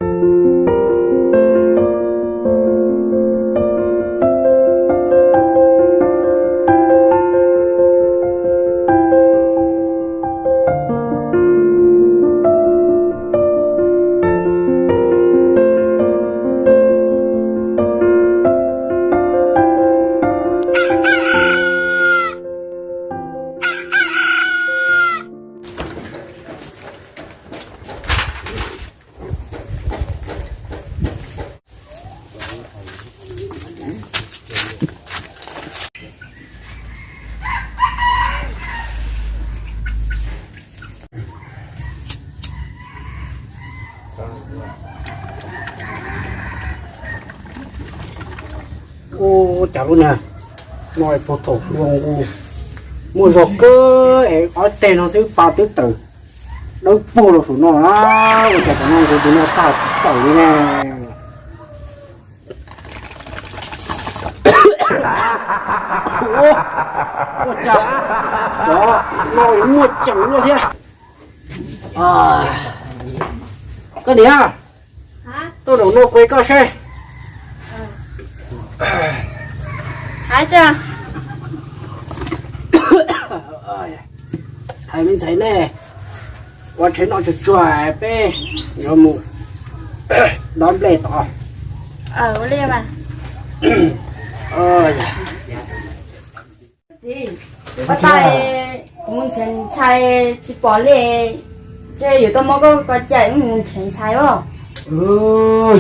Ua cas lub niag no puag thaum ua nqus muaj zog kawg es ob teg no xwb pa twb tawm dawb paug rau saum no na. Ua cas tam no nqus tus no tag tsis tawm li ne? Ua cas cov no muaj ceem luaj thiab. Koj niam, tuaj zaum no kuv koj saib. Hais me ntxhais nej, ua tsheb noj tsuag tsuag peb yuav mus dob nplej tod. Ua li mas. Ua tas, kuv mus nrhiav ntxhais tsis pom li, ces yuav tau muab koj cais wb mus nrhiav ntxhais os.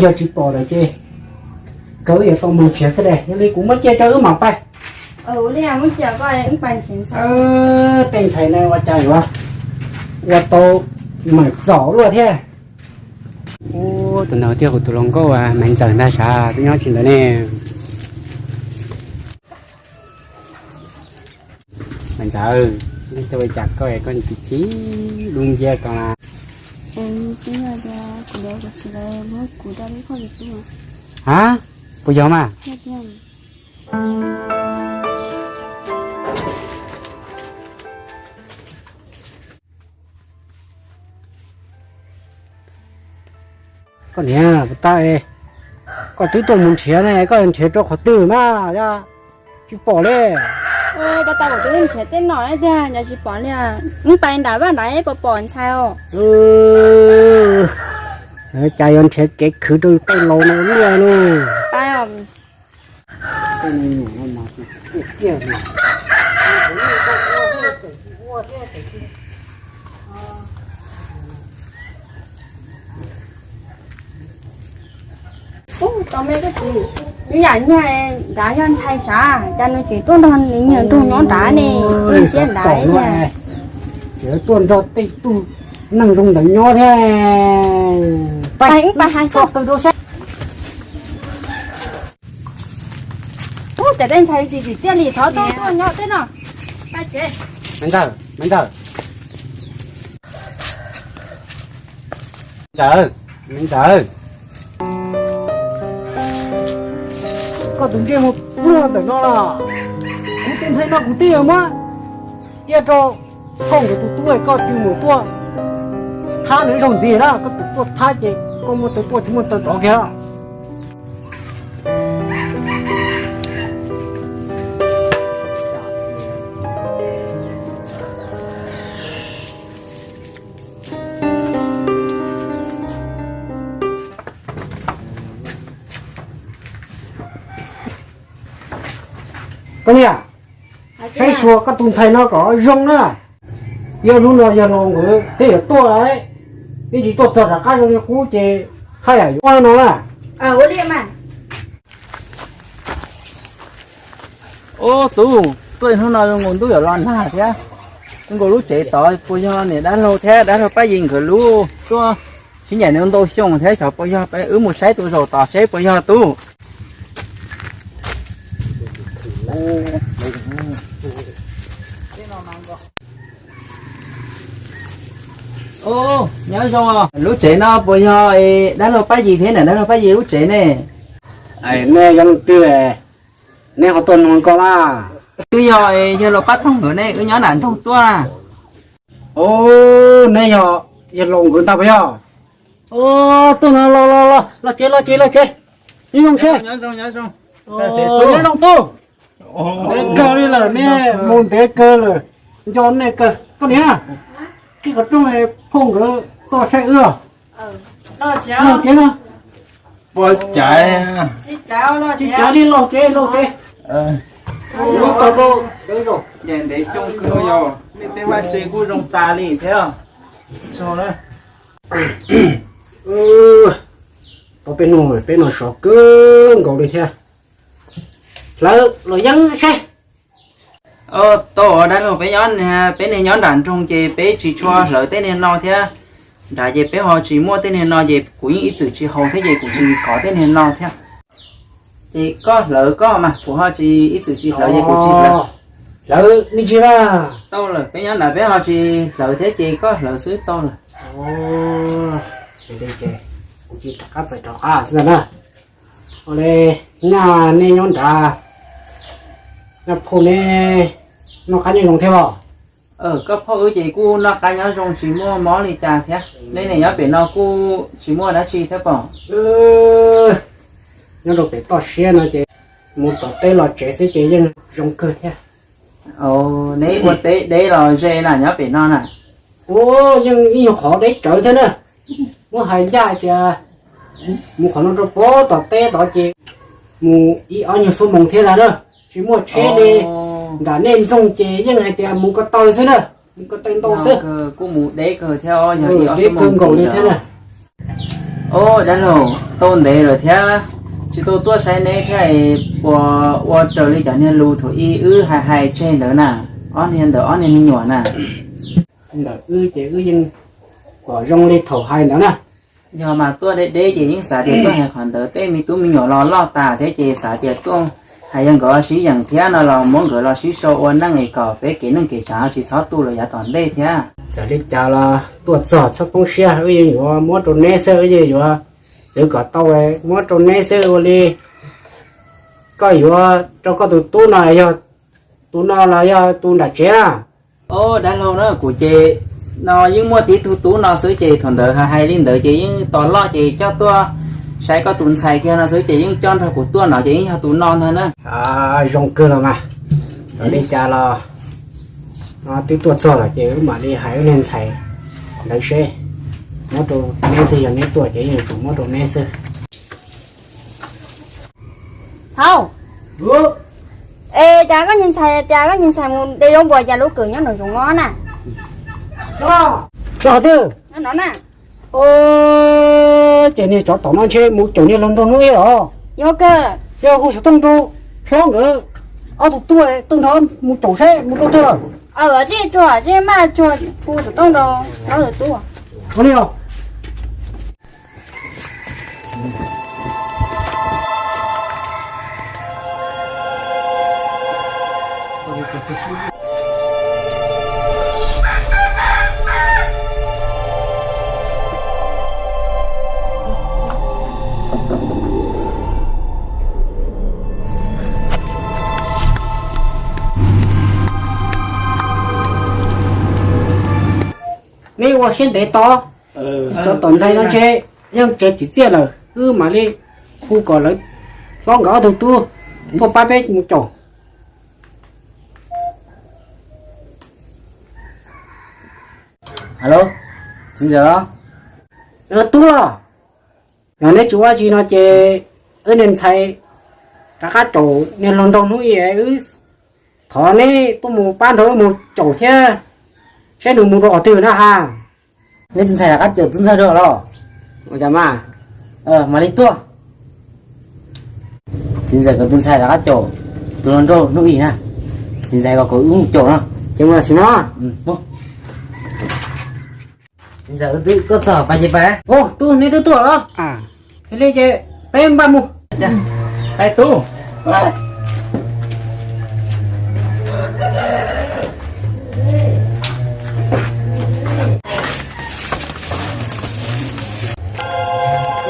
Yog tsis pom lawm ces kawg wb yuav tau mus nrhiav xwb de. Yog li kuv muab cia rau wb mam pais. Tej ntxhais no ua cas yuav ua tau meem txom luaj thiab. Ub, tus ntawd thiaj kuv tus hluas nkauj Maiv Ntxawm ntag sav, twb nyob tsis ntawd ne. Maiv Ntxawm, nej tuaj ua cas koj es koj ntsis chim dub nciab ko na? Ha, puas yog mas? Koj niam, puas tau, koj twb tuaj mus nrhiav ne, koj nrhiav rau qhov twg mas yog tsis pom li? Koj tau kuv twb nrhiav tej no tiag, yog tsis pom li, wb pais nram vaj nrad puas pom ntxhais os? Cas yuav nrhiav kev khwv rau tej laus no luaj lauj. Ub, tau me koj txiv, ib yam nyuag nrad yog ntxhais sav, cas nws tseem tuaj nrog nws niag nraug nyob nrad ne, tuaj ntsia nrad thiab. Tseem tuaj nrog tej tug neeg zoo ntawd nyob thiab. Pais, wb pais hais tso qw rau saib. Ub, cas tej ntxhais tsis tsim txiaj li, thov tuaj tuaj nyob tej no. Pais tsev. Me Ntxawm, Me Ntxawm. Ntxawm, Me Ntxawm. Koj tus ntsej muag pluag ntawm no los, kuv tus ntxhais no kuv twb yuav muab cia rau koj nkawd tus tub, koj tsis mus tuaj thab nws zaug ntxiv na, koj tus tuaj thab ces koj muaj taw tuaj tsis muaj taw rov kiag. Koj niam, saib xyuas koj tus ntxhais no kom zoo na. Yog hnub no yawg laus nkawd twb yuav tuaj lawm, twb tsis tuaj txog rov qab zoo li qub ces haj yam yuav ua no na. Ub, tub, tuaj hnub no zoo nkaus ntuj yuav los nag thiab. Zoo nkaus lub tsev tod puas yog niam dab laug thiab dab laug Paj Yis nkawd lub tuaj sib ncaim no ntau xyoo thiab, xyov puas yog, wb mus saib tus zaum tod seb puas yog tub. Ub, nyob zoo, lub tsev no puas yog dab laug Paj Yis thiab niam dab laug Paj Yis lub tsev ne? Nej yog leej twg, neb ho tuaj nug ko na? Twb yog yawg laus Paj Toog nkawd ne, wb nyob nram nroog tuaj. Ub, neb yog yawg laus nkawd ntag puas yog? Tuaj no, los los los los tsev, los tsev, los tsev. Nyob zoo seb. Nyob zoo tub. Ntev kawg li lawm, nej mus ntev kawg lawm, nco nej kawg. Koj niam, tij qhov rooj, phauj nkawd tuaj saib wb. Los tsev no. Puas caiv? Tsis caiv li, los tsev, los tsev. Ntev xyoo kawg yog nej tej vaj tse kuj zoo tas li thiab. Tau peb hnub peb no sov kawg nkaus li thiab. Hlawv los yeeb seb. Tau dab laug, peb nyob, peb niag nyob nram nroog ces peb tsis tshua hlawv tej niag no thiab. Nrad ces peb ho tsis muaj tej niag no ces kuv yeej ib txwm tsis haus thiab ces kuv tsis kov tej niag no thiab. Ces koj hlawv koj mas, kuv ho tsis, ib txwm tsis hlawv ces kuv tsis hlawv. Hlawv me ntsis na. Tau lawm, peb nyob nrad peb ho tsis hlawv thiab ces koj hlawv xwb tau lawm. Kuv tsis rov qab txais rov qab xwb ntag na. Ua li, nyaj nej nyob nrad, nyaj phauj neb noj qab nyob zoo thiab os? Koj phauj wb ces kuj noj qab nyob zoo tsis muaj mob li cas thiab. Nej niam nyob pem no kuj tsis muaj dab tsi thiab pom? Nyob rau pem toj siab no ces mus tom teb los tsev xwb ces yeej zoo kawg thiab. Neb ua teb deb los ze na nyob pem no na? Ua, yeej ib nyuag qhov deb tsawv thiab na. Muab hais ncaj hais tias mus qhov no rau pem tom teb tod ces mus ib ob nyuag xuab moos thiab ntag na. Tsis muaj tsheb li. Nram nej nroog ces yeej hais tias mus ko taw xwb na, mus ko taw ntau xwb. Kuj mus deb kawg thiab, deb kawg nkaus li thiab na. Dab laug, tau ntev lawm thiab tsis tau tuaj saib neb thiab, puas ua raws li cov niag lus thaum ub wb hais hais tseg ntawd na, ob niag ntawm ob niag me nyuam na? Ntawm wb ces wb yeej kom zoo li thaum hais ntawd na. Yog mas tuaj deb deb ces yeej xav tias tuaj hais qhov ntawd, tej me tub me nyuam los loj tas thiab ces xav tias tuaj hais yog nkawd sib yeem thiab no los muab nkawd los sib sau ua neej es kom peb kev neej kev tsav tsis txhob tu lawm yav tom ntej thiab. Txawm li cas los tuaj txog txhob poob siab, wb yeej yuav muab rau neb xwb, wb yeej yuav txwv kom tau muab rau neb xwb. Ua li koj yuav rau koj tus tub no yog tus no los yog tus nram tsev na? Dab laug na, kuv ces no yeej muaj tib tug tub no xwb ces thaum ntawd hais li ntawd ces yeej tos loj ces coj tuaj saib koj tus ntxhais kiag no xwb ces yeej coj nrog kuv tuaj no ces yeej yog tus no ntag na. Zoo kawg los mas, txawm li cas los twb tuaj txog lawm ces wb mam li hais wb niag ntxhais ntawd seb, muab rau neb xwb, yog neb tuaj ces yeej yuav tsum muab rau neb xwb. Thaum, es cas koj niag ntxhais, cas koj niag ntxhais mus de zaub npua cas lub kawm nyob nraum zoov no na? Los twg? Nyob no na. Ces niag tsov tom no ntshe mus caum niag hluas nraug hnub ib los. Yog kawg. Yog hu xov tooj rau hlob nkawd ob tug tuaj, tuaj nrog mus caum saib mus rau twg lawm. Tsis tsuag, tsis maj tsuag, hu xov tooj rau hlob nkawd tuaj. Ua li os. Neb ua siab ntev tod, tsov tom ntxhais no ntshe yeej tsev tsim txiaj lawm, wb mam li hu kom lawv hlob nkawd ob tug tub tuaj pab peb mus caum. Alo, txiv ntxawm los? Tub los, yog neb tsis ua tsi no ces wb niag ntxhais rov qab caum niag hluas nraug hnub ib, wb thov neb tuaj mus pab nrog wb mus caum thiab, saib nws mus rau qhov twg na ha. Neb tus ntxhais rov qab caum tub ntxawg dua los? Ua cas mas? Mam li tuaj. Txiv ntxawm kom tus ntxhais rov qab caum tus hluas nraug hnub ib na. Txiv ntxawm kom kom wb mus caum no. Ces mus tam sim no. Txiv ntxawm, wb twb tuaj txog, pais ces pais. Ub, tub, neb twb tuaj los? Yog li ces peb npaj mus. Pais tub.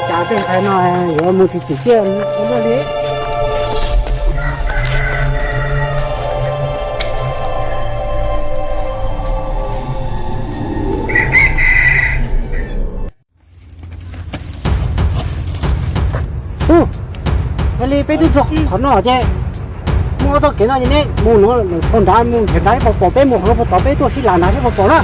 Cas tej ntxhais no yuav mus tsis tsim txiaj ua luaj li. Ub, yog li peb twb txog qhov no ces muaj ob txoj kev no ces neb mus no lawm, qhov nrad mus nrhiav nrad seb puas pom, peb mus qhov no puas tau, peb tuaj sib lam nrad seb puas pom na.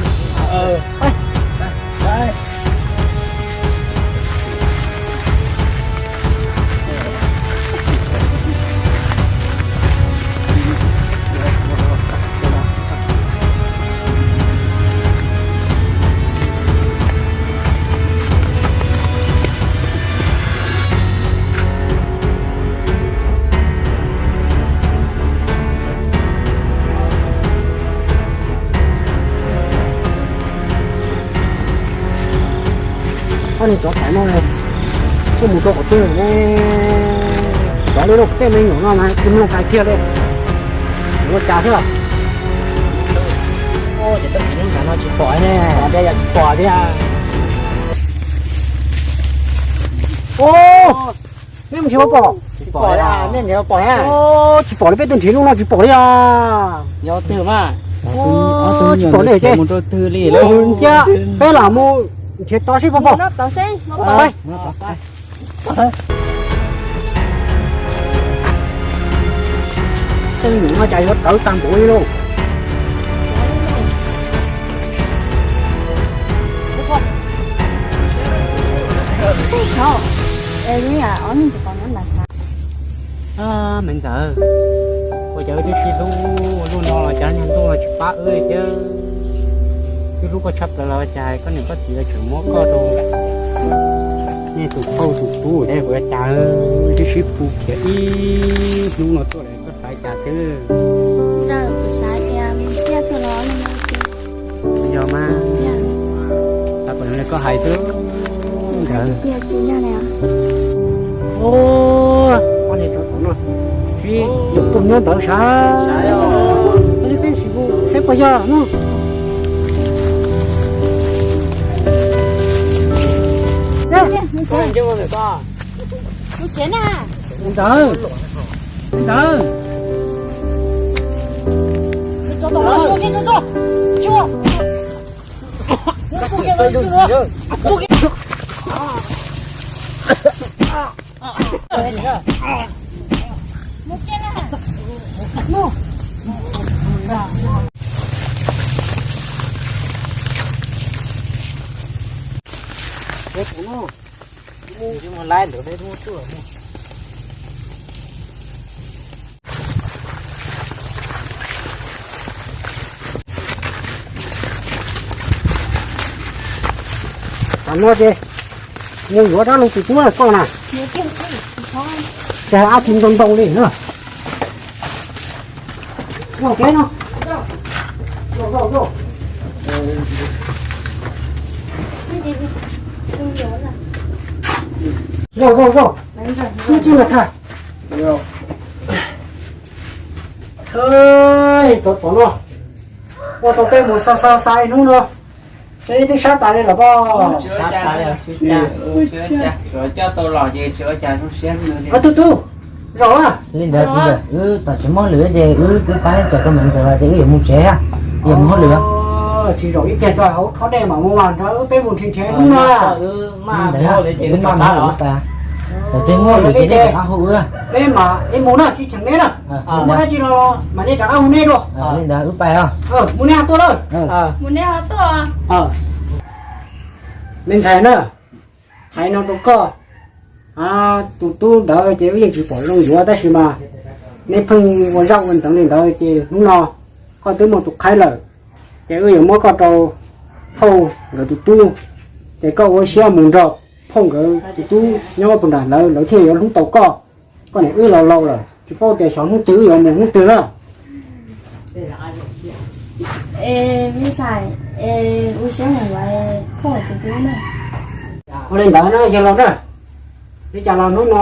Ob niag tsov tom no, tuaj mus rau qhov twg ne? Cov li lub tej me nyuam no mas tsis mloog hais kiag li. Ua cas thiab? Ces tej me nyuam no tsis pom ne, yog tsis pom thiab. Nej mus nrhiav pom? Tsis pom li, nej nrhiav pom thiab? Tsis pom li, peb twb nrhiav lub no tsis pom li os. Yog twg mas? Tsis pom li ces mus rau twg li? Cia peb lam mus nrhiav tod seb puas pom. Tej nyuam no cas yuav tawv tag npaum li lauj. Me ntxawm, ua cas wb twb sib hlub ua luaj no los cas niag ntuj los tsis pab wb thiab? Twb hlub koj tshaj plaws los cas koj niam koj txiv los tseem muab koj rau nej tus phauj tus tub thiab, ua cas wb twb sib phu khiav ib hnub no tuaj lawm koj xav cas xwb? Yog mas, xav kom zoo li koj hais xwb ntawd. Ua, ob niag tsov tom no, tsis yog tuaj nyob ntawd sav, peb sim mus saib puas yog no. Ntawd, ntawd. Tam no ces mus yuav dab laug tus tub koj na. Ces ab tsis ntoo ntoo li na. Ua kev no. Zoo zoo zoo. Ub, tsis mas thaj. Tov tov no, ua tau peb mus xa xa xa ib hnub no, seb twb sab tas li los poj. Coj tau los ces tsis ua cas zoo siab. Tub tub, zaum a. Li ntawd tsis, wb tom tsis muaj lwm ces wb twb pab cov tus me ntxawm los ces wb yuav mus tsev, yuav mus hauj lwm. Tsis zaum ib pliag tso, hauv khob dej mam mus mas nrog wb peb mus nrhiav nrhiav hnub no. Li ntawd wb mam mus hauj lwm tas. Thaum twg muaj lwm ces nej rov qab hu wb. Neb mas ib mus na, tsis cheem neb na. Muaj dab tsi los mam li rov qab hu neb dua. Li ntawd wb pais os. Mus neb ho tuaj na. Mus neb ho tuaj. Me ntxhais na, hais no rau koj, tus tub ntawd ces wb yeej tsis pom zoo yuav tab sis mas neb pheej ua zaj ua ntxeev li ntawd ces hnub no koj twb muaj tus qhaib lawm, ces wb yuav muab koj rau phauj nkawd tus tub, ces koj ua siab mus nrog phauj nkawd tus tub nyob puag nram lawv, lawv thiaj yuav hlub tau koj. Koj niam wb laus laus lawm tsis paub tias xyov hnub twg wb yuav mus hnub twg na. Ua li ntawd na yawg laus na, li cas los hnub no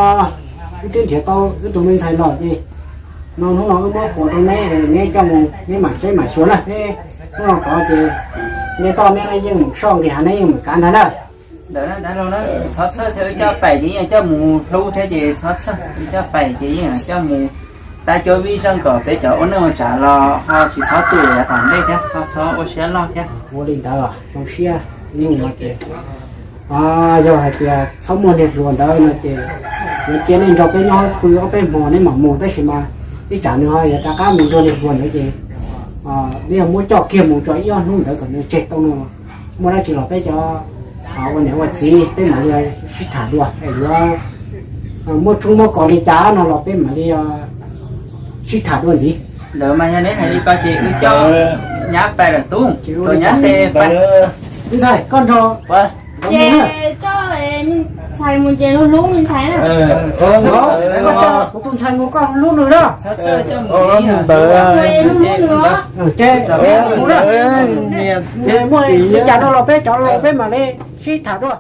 wb twb nrhiav tau wb tus me ntxhais los ces no hnub no wb muab quas rau neb, neb coj mus neb mam saib mam xyuas na. Hnub no tod ces neb toj neb yeej mus soj nqis hav neb yeej mus kav ntag na. Ntawd na dab laug na, txhob txhawj thiab, wb coj pais ces yeej coj mus hlub thiab ces txhob txhawj, wb coj pais ces yeej coj mus tab cuab vij zeej kom peb cov ua neej ua tsav los ho tsis txhob tu yav tom ntej thiab, ho txhob ua siab loj thiab. Ua li ntawd zoo siab. Yog hais tias txhob muaj niag hluas ntawd no ces Yuav cia nej nrog peb nyob pw ob peb hmo nej mam mus, tab sis mas ib tsam nws ho yuav rov qab mus nrog nws hluas ntawd ces nws yog muab coj kiag mus tso ib ob hnub ntawd kom nws tseg tau no. Muaj dab tsi los peb cov ua niam ua txiv peb mam li sib tham dua, yuav muaj tshoob muaj kos li cas no los peb mam li sib tham dua ntxiv. Ntawd mas yog neb hais li ko ces wb coj nyab pais lawm tub, tus nyab tes pais. Ntxhais, koj nrog ces coj me ntxhais mus ces hlub hlub me ntxhais na. Koj coj kuv tus ntxhais mus koj hlub nws na. Ntawd hlub hlub nws os. Ces mus na. Muaj li cas no los peb cov laus peb mam li sib tham dua.